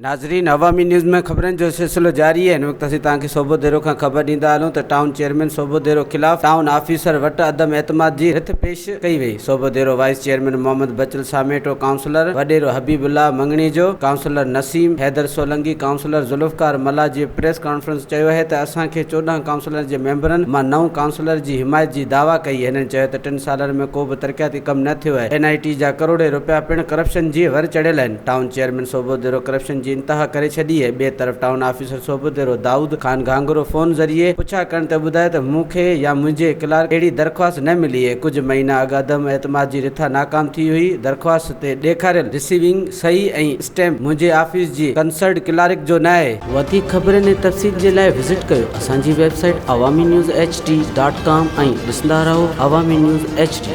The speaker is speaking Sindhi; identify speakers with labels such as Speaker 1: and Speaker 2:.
Speaker 1: ناظرين عوامي نيوز ۾ خبرن جو سلسلو جاري آهي هن وقت اسين توهان کي صوبوديرو کان خبر ڏيندا هلون ته ٽائون چيئرمين صوبوديرو خلاف ٽائون آفيسر وٽ عدم اعتماد جي رٿ پيش ڪئي وئي Sobhodero vice chairman Muhammad Bachal Samito councillor وڏيرو حبيب الله مڱڻيجو ڪائونسلر نسيم حيدر سولنگي ڪائونسلر ذوالفقار ملاح جي پريس ڪانفرنس چيو آهي ته اسان کي 14 ڪائونسلر جي ميمبرن مان نو ڪائونسلر جي حمايت جي دعويٰ ڪئي هنن چيو ته ٽن سالن ۾ ڪو به ترقياتي ڪم نه ٿيو آهي اين آء ٽي جا ڪروڙين روپيا پڻ ڪرپشن جي ور چڙهيل آهن. ٽائون چيئرمين صوبوديرو ڪرپشن جي انتها ڪري ڇڏي آهي ٻئي طرف town officer Sobhodero Dawood Khan Ghanghro phone ذريعي پڇا ڪرڻ تي ٻڌايو ته مون کي يا منهنجي ڪلارڪ اهڙي درخواست نه ملي آهي ڪجهه مهينا اڳ عدم اعتماد جي رٿا ناڪام ٿي هئي درخواست تي ڏيکاريل رسيونگ صحيح ۽ اسٽيمپ منهنجي آفيس جي ڪنسرڊ ڪلارڪ جو نه آهي. وڌيڪ خبرن ۽ تفصيل جي لاء وزٽ ڪيو اسان جي website Awami news H D dot com ۽ ڏسندا رهو عوامي نيوز ايڇ ڊي.